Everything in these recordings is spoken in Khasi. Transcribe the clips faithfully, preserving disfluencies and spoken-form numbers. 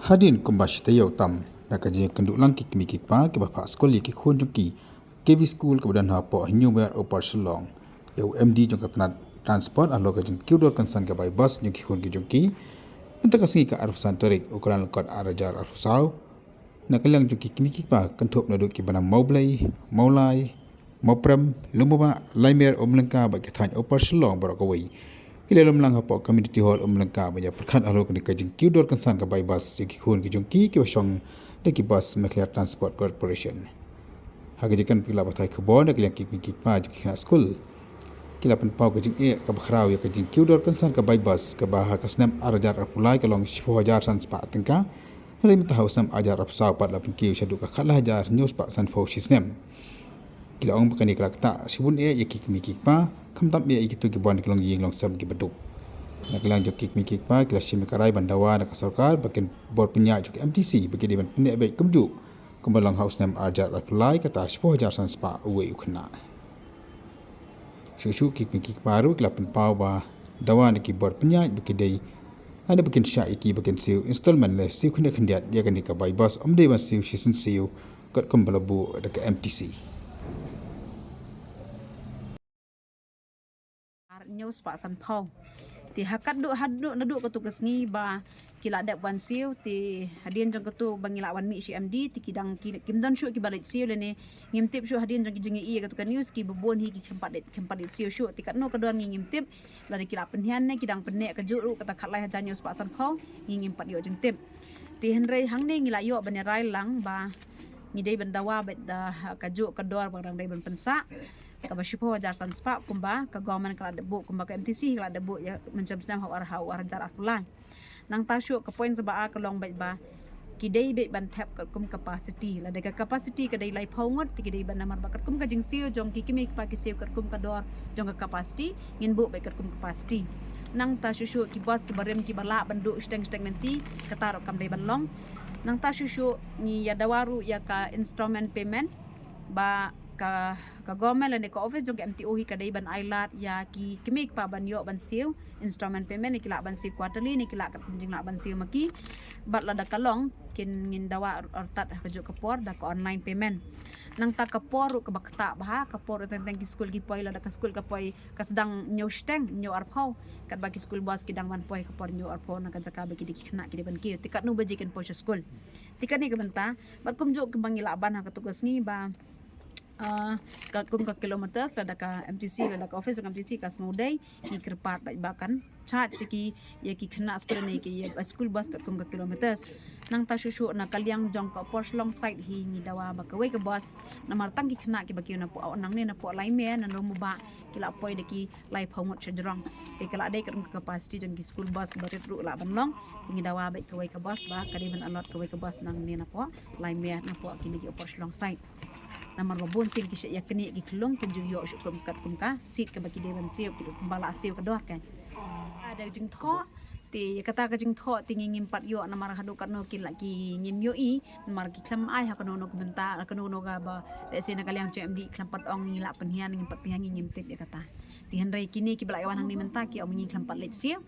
Hadien kumba shi taïew tam na ka jingïakynduh lang ki kmie ki kpa kiba phah skul ïa ki khun jong ki, K V School kaba don hapoh Hynñiewmer Upper Shillong, ïa u M D jong ka tnat transport halor ka jingkiew dor kynsan ka bai bus jong ki khun ki jong ki, mynta ka sngi ka arphew san tarik u Kharnylkot ar hajar arphew saw, na ka liang jong ki kmie ki kpa kynthup naduh kiba na Mawblei, Mawlai, Mawprem, Lum Mawbah, Laimer, Umlyngka bad ka thaiñ Upper Shillong baroh kawei ki la lum lang hapoh Community Hall Umlyngka ban ïa pyrkhat halor kane ka jingkiew dor kynsan ka bai bus ïa ki khun ki jong ki kiba shong da ki bus Meghalaya Transport Corporation. Ha ka jingkren ki la pathai khubor na ka liang ki kmie ki kpa jong ki khynnah skul, ki la pynpaw ka jingeh kaba khraw ïa ka jingkiew dor kynsan ka bai bus kaba ha ka snem ar hajar arphew lai ka long shiphew hajar san spah tyngka, hynrei mynta ha u snem ar hajar arphew saw pat la pynkiew shaduh ka khatlai hajar hynñiew spah sanphew shi snem. Ki la ong ba kane ka la ktah shibun eh ïa ki kmie ki kpa, khamtam eh ïa kito kiba wan ki longïing longsem kiba duk. Na ka liang jong ki kmie ki kpa ki la shim ïa ka rai ban dawa na ka sorkar ba kin bor pynïaid jong ka M T C ba ki dei ban pynneh beit kumjuh kumba long ha u snem ar hajar arphew lai, kata shiphew hajar san spah uwei u khynnah. Shuh shuh ki kmie ki kpa ruh ki la pynpaw ba dawa na ki bor pynïaid ba ki dei, lane ba kin shah ïa ki ba kin siew installment lane siew khyndiat khyndiat ïa kane ka bai bus, ym dei ban siew shisien siew katkum ba la buh da ka M T C. Ar hynñiew spah sanphew. Te ha katduh haduh naduh katu ka sngi ba ki la dep wan siew, te hadien jong katu ba ngi la wan mih sha M D, te ki dang ki, kim don shuh kiba leit siew lane ngim tip shuh hadien jong ki jingïohi ïa katu ka news kiba bun hi ki khlem pat leit, khlem pat leit siew shuh. Te katno ka don ngi ngim tip, lada ki la pynhiar ne ki dang pynneh kajuh ruh kata khatlai hajar hynñiew spah sanphew, ngi ngim pat ïoh jingtip. Te hynrei hangne ngi la ïoh ban ïa rai lang ba ngi dei ban dawa bad da kajuh ka dor ba dang dei ban pynsah, kaba shiphew hajar san spah kumba ka government ka la dep buh, kumba ka M T C ka la dep buh ïa mynshem snem ha u ar, ha u ar hajar arphew lai. Nangta shuh ka point sa ba ar ka long bad ba ki dei bad ban thep katkum capacity. Lada ka capacity ka dei laiphew ngut, te ki dei ban, namar ba katkum ka jingsiew jong ki kmie ki kpa ki siew katkum ka dor jong ka capacity, ngin buh bad katkum capacity. Nangta shuh shuh ki bus kiba rim kiba lah ban duh shiteng shiteng lynti, kata ruh kam dei ban long. Nangta shuh shuh ngi ïa dawa ruh ïa ka installment payment ba ka, ka government lane ka office jong ka M T O hi ka dei ban ai lad ïa ki kmie ki kpa ban ïoh ban siew installment payment, ne ki lah ban siew quarterly ne ki lah katkum jinglah ban siew ma ki. Bad lada ka long, kin, ngin dawa artat ha kajuh ka por da ka online payment. Nangta ka por ruh kaba ktah bha, ka por ruh teng teng ki skul ki poi, lada ka skul ka poi ka sdang hynñiew shiteng, hynñiew arphew, katba ki skul bus ki dang wan poi ka por hynñiew arphew na ka jaka ba ki dei ki khynnah ki dei ban kiew. Te katno baje kin poi sha skul? Te kane ka bynta bad kumjuh kiba ngi lah ban ha katu ka sngi ba, ah, katkum ka kilometers, lada ka M T C, lada ka office ka M T C ka sngewdei, ngi kyrpad bad ba kan charge ïa ki, ïa ki khynnah skul ne ki, ïa skul bus katkum ka kilometers. Nangta shuh shuh na ka liang jong ka Upper Shillong side hi ngi dawa ba kawei ka bus, namar tang ki khynnah kiba kiew napoh, nangne napoh Laimer, na Lum Mawbah, ki lah poi da ki laiphew ngut shajrong. Te ka lah dei katkum ka capacity jong ki skul bus kiba rit ruh lah ban long. Te ngi dawa bad kawei ka bus ba ka dei ban allot kawei ka bus nangne napoh Laimer, napoh kine ki Upper Shillong side. Namar ba bun sien ki shah ïa kane ki khlung kin ju ïoh shuh kum katkum ka seat kaba ki dei ban siew, ki dei kumba la siew ka dor kan. Ada jingthoh, te ïa kata ka jingthoh te ngi ngim pat ïoh namar haduh katno kin lah ki ngim ïohi, namar ki khlem ai ha kano kano ka bynta, kano kano kaba, let's say na ka liang jong M D khlem pat ong, ngi lah pynhiar, ngim pat pynhiar, ngi ngim tip ïa kata. Te hynrei kine kiba la ïa wan hangne mynta ki ong ngi khlem pat leit siew,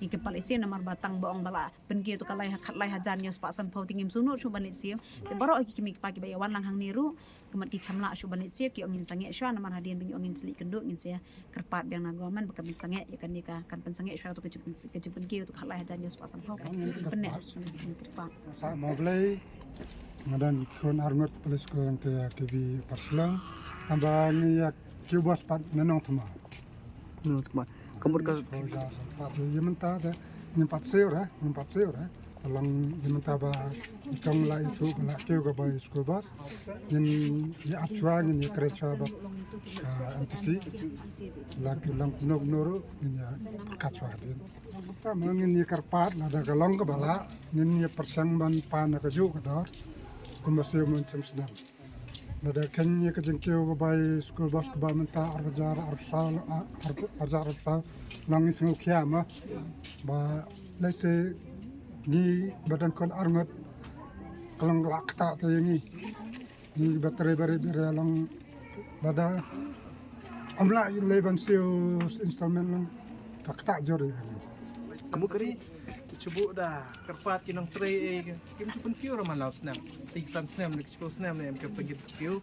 ngi khlem pat leit siew namar ba tang ba ong ba la pynkiew tu ka lai, khatlai hajar hynñiew spah sanphew, te ngim sngewnud shuh ban leit siew. Te baroh ki kmie ki kpa kiba ïa wan lang hangne ruh, ka mut ki khlem lah shuh ban leit siew, ki ong ngin sangeh shuwa, namar hadien ba ngi ong ngin sa leit kynduh, ngin sa kyrpad biang na government ba kan pynsangeh ïa kane ka, kan pynsangeh shuwa tu ka jingpyn, ka jingpynkiew tu ka khatlai hajar hynñiew spah sanphew, kan pynneh, kan kyrpad. Sa Mawblei, nga don khun arngut pule skul te K V Upper Shillong. Tang ba ngi ïa kiew bus pat na Nongthymmai. Nongthymmai. Ka mut ka, oh, ïa, sa pat ïa mynta te ngim pat siew re, ngim pat siew re. Ka long ïa mynta ba i kong la ithuh ba la kiew ka bai school bus. Ngin ïa ap shuwa, ngin ïa kren shuwa bad ka M T C. La ki long kumno kumno ruh ngin ïa pyrkhat shuwa hadien. Tang ba ngin ïa kyrpad, lada ka long kaba lah ngin ïa pyrshang ban pan ha kajuh ka dor kumba siew mynshem snem. Lada kheiñ ïa ka jingkiew ka bai school bus kaba mynta ar hajar arphew saw, ar, ar hajar arphew saw, long ngi sngewkhia ma ba lehse ngi ba don khun arngut ka long la ktah te ïa ngi. Ngi ba trei ba rit ba rit long lada ym lah lei ban siew installment long ka ktah jur ïa ngi. Ka mut ka ri, Shu buh da kyrpad ki nongtrei, eh, kim ju pynkiew ruh man la u snem. Te ki san snem ne ki shiphew snem ne em ki pynkiew.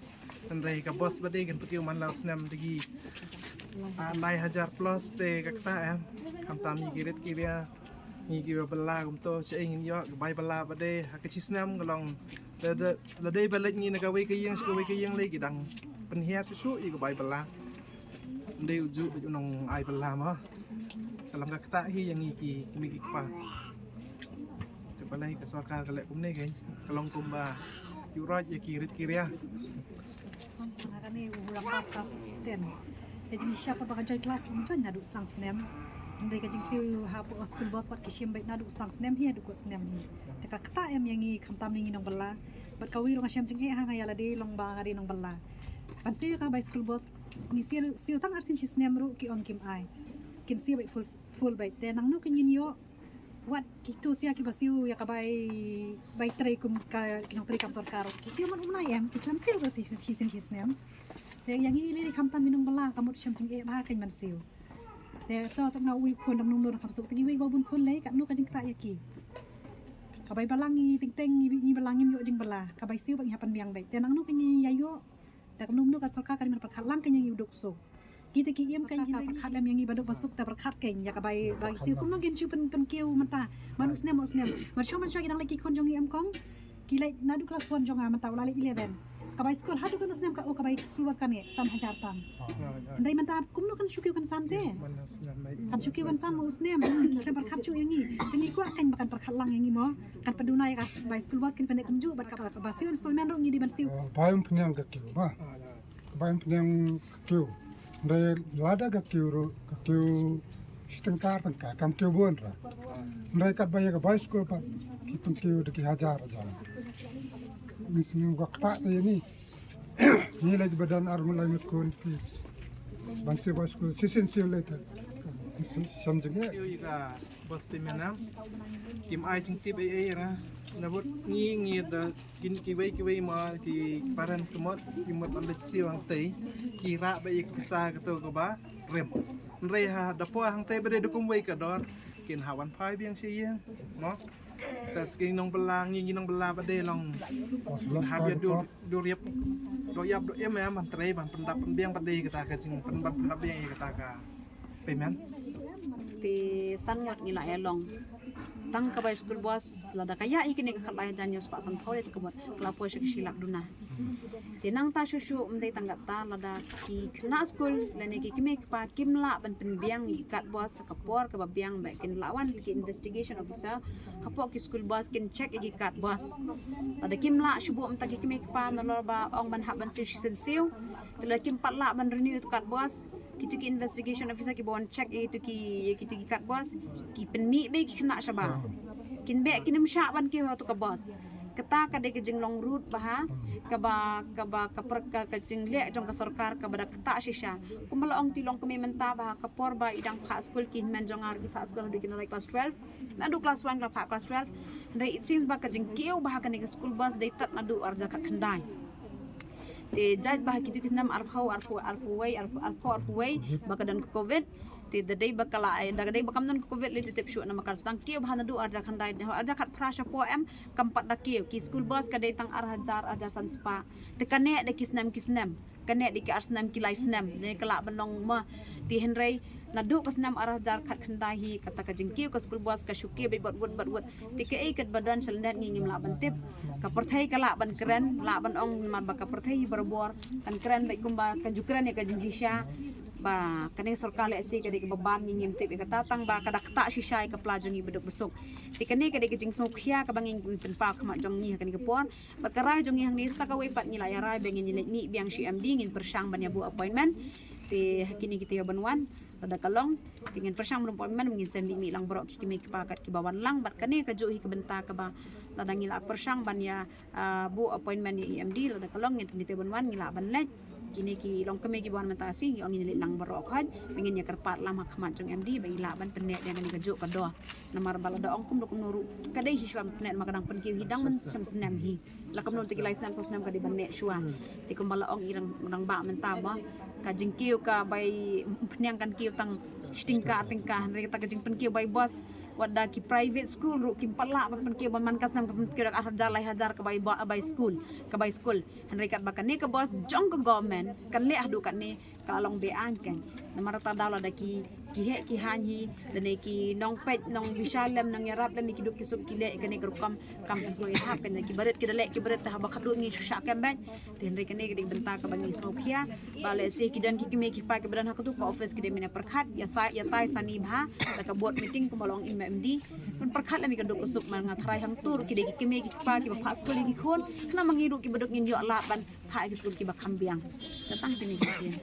Hynrei ka bos ba dei kan pynkiew man la u snem te ki, ah, lai hajar plus te ka kata em. Khamtam ngi ki rit ki ria, ngi kiba bylla kumto, shaei ngin ïoh ka bai bylla ba dei ha ka shi snem ka long. La, la, la dei ba leit ngi na kawei ka ïing sha kawei ka ïing lei ki dang pynhiar shuh shuh ïa ka bai bylla. Ym dei u juh beit u nong ai bylla mo. Ka long ka ktah hi ïa ngi ki kmie ki kpa. Te balei ka sorkar ka leh kumne kein. Ka long kumba ïuh roi ïa ki rit ki ria. Nga kane u la pass class ten. Te jingshisha pat ba ka join class, ym join naduh sang snem. Hynrei ka jingsiew hapoh school bus pat ki shim beit naduh sang snem hi haduh kwah snem hi. Te ka ktah em ïa ngi khamtam ngi nongbylla. Bad kawei ruh nga shem jingeh ha nga ïa lade long ba nga dei nongbylla. Ban siew ka bai school bus ngi siew, siew tang arsien shi snem ruh ki ong kim ai. Kin siew beit full, full beit. Te nangno kein ngin ïoh wat kito sha kiba siew ïa ka bai, bai trei kum ka, ki nongtrei kam sorkar. Ki siew man um lai em, ki khlem siew ruh shi, shi, shi sien shi snem. Te ïa ngi lei khamtam ngi nongbylla ka mut shem jingeh bha kein ban siew. Te to, to nga ui khun dang nung nung kham suk te ngi ui ba bun khun lei katno ka jingktah ïa ki. Ka bai bylla ngi teng teng ngi, ngi bylla ngim ïoh jingbylla. Ka bai siew ba ngi hap pynbiang beit. Te nangno kein ngi ïa ïoh. Da kumno kumno ka sorkar ka dei ban pyrkhat lang kein ïa ngi u duk suk. Kita ki im kein ki pyrkhat lem ïa ngi ba duk ba suk te pyrkhat kein ïa ka bai, bai siew kumno ngin shu pyn, pynkiew mynta. Man u snem, man u snem. Mynshuwa, mynshuwa ki dang leit ki khun jong ngi em kong. Ki leit naduh class one jong nga mynta u la leit eleven. Ka bai school haduh kano snem ka, oh, ka bai school bus kane san hajar tam. Hynrei mynta kumno kan shu kiew kan san te. Kan shu kiew kan san man u snem. Ki khlem pyrkhat shuh ïa ngi. Te ngi kwah kein ba kan pyrkhat lang ïa ngi mo. Kan pynduna ïa ka bai school bus kin pyndep kumjuh bad ka, ka, ka ba siew installment ruh ngi dei ban siew. Oh, bai ym pynïang ka kiew ba. Bai ym pynïang ka kiew. Hynrei lada ka kiew ruh, ka kiew shi tyngka ar tyngka, kam kiew bun ruh. Hynrei katba ïa ka bai school pat ki pynkiew da ki hajar hajar. Ngi sngew ka ktah te ïa ngi. Ngi lei ba don ar ngut lai ngut khun ki ban siew bai school, shisien siew lei te. Ngi shem jingeh. Siew ïa ka bus payment em. Kim ai jingtip ei ei ra. Nabud ngi ngi da kin kiwei kiwei ma ki parents ka mut ki mut ban leit siew hangtei. Ki rah ba ïa ka pisa kato kaba rim. Hynrei ha da poi hangtei ba dei da kumwei ka dor. Kin hap wan phai biang sha ïing mo. Te sa ki nongbylla ngi ngi nongbylla ba dei long. Hap ïa dur dur ïap. Do ïap do im em ban trei ban pyndap pynbiang ba dei kata ka jing pyn ban pyndap biang ïa kata ka payment. Te san ngut ngi la ïa long. Tang ka bai school bus lada ka ïa ïa kine ka khatlai hajar hynñiew spah sanphew te ka mut ka la poi sha ka shi lak duna. Te nangta shuh shuh ym dei tang katta lada ki khynnah skul lane ki kmie kpa kim lah ban pynbiang ïa ki card bus ha ka por kaba biang ba kin lah wan ki investigation officer hapoh ki school bus kin check ïa ki card bus. Lada kim lah shu buh mynta ki kmie kpa nalor ba ong ban hap ban siew shisien siew. Te lada kim pat lah ban renew ïa ki card bus. Kitu ki investigation officer kiba wan check ïa kitu ki, ïa kitu ki card bus, ki pynmih beit ki khynnah shabar. Kin beh kin ym shah ban kiew ha tu ka bus. Kata ka dei ka jinglong ruh bha, kaba, kaba, ka per-, ka, ka jingleh jong ka sorkar kaba da ktah shisha. Kumba la ong te long kmie mynta ba ka por ba i dang phah skul ki hynmen jong nga ruh ki phah skul haduh kin leit class twelve. Naduh class one ki la phah class twelve. Hynrei it seems ba ka jingkiew bha kane ka school bus dei tad naduh arhajar khatkhyndai. Te jait ba ha kitu ki snem arphew, arphew, arphew wei, arphew, arphew, arphew wei, ba ka don ka covid. Te da dei ba ka la, eh, da ka dei ba kam don ka covid lei te tip shuh namar ka sdang kiew bha naduh arhajar khyndai, arhajar khatphra shapoh em kam pat da kiew. Ki school bus ka dei tang arhajar, arhajar san spah. Te kane da ki snem ki snem. Kane da ki ar snem ki lai snem. Ne ka lah ban long ma. Te hynrei naduh ka snem arhajar khatkhyndai hi kata ka jingkiew ka school bus ka shu kiew beit bad wut bad wut. Te kaei katba don sha lyndet ngi ngim lah ban tip. Ka pyrthei ka lah ban kren, lah ban ong namar ba ka pyrthei hi barabor kan kren beit kumba kan ju kren ïa ka jingshisha. Ba kane sorkar lehse ka dei kaba bam ngi ngim tip ïa kata tang ba ka da ktah shisha ïa ka pla jong ngi baduk basuk. Te kane ka dei ka jingsngewkhia kaba ngi pynpaw khmat jong ngi ha kane ka por. Bad ka rai jong ngi hangne sa kawei pat ngi la ïa rai ba ngin ïa leit mih biang sha M D ngin pyrshang ban ïa buh appointment. Te ha kine kita ïa ban wan. Lada ka long, te ngin pyrshang ban buh appointment, ngin sa mih mih lang baroh ki kmie ki kpa kat kiba wan lang, bad kane ka juh hi ka bynta kaba lada ngi la pyrshang ban ïa, ah, buh appointment ïa E M D, lada ka long ngin, ngin te ban wan, ngi lah ban leit. Kine ki long kmie kiba wan mynta shi, ngi ong ngin leit lang baroh khot, ngin ïa kyrpad lang ha khmat jong M D, ba i lah ban pynneh ïa kane ka juh ka dor. Namar ba lada ong kumno kumno ruh, ka dei hi shuwa pynneh namar ka dang pynkiew hi dang mynshem snem hi. La kumno te ki lai snem saw snem ka dei ban neh shuwa. Te kumba la ong i rang, rangbah mynta ba ka jingkiew ka bai pynïang kan kiew tang shi tyngka ar tyngka, hynrei kata ka jingpynkiew bai bus Wat da ki private school ruh kim pat lah ban pynkiew ban man ka snem ka pynkiew da ka ar hajar lai hajar ka bai ba-, bai school, ka bai school. Hynrei katba kane ka bus jong ka government kan leh haduh katne ka long be-aiñ kan. Namar ta daw lada ki, ki heh ki haiñ hi, lane ki nongpeit nongbishar lem nongïarap lem ïa ki duk ki suk ki leh kane ka rukom kam pynsngewthuh kan, ki barit ki da leh ki barit te haba khadduh ngi shu shah kem beit. Te hynrei kane ka dei ka bynta kaba ngi sngewkhia ba lehse ki don ki kmie ki kpa kiba don ha katu ka office ki dei ban ïa pyrkhat, ïa sa, ïa tai sani bha da ka board meeting kumba long ïa i M D. Ban pyrkhat lem ïa ka duk ka suk, namar nga tharai hangtu ruh ki dei ki kmie ki kpa kiba phah skul ïa ki khun, khnang ma ngi ruh kiba duk ngin ïoh lad ban phah ïa ki skul kiba kham biang. Te tang kine ki ktien.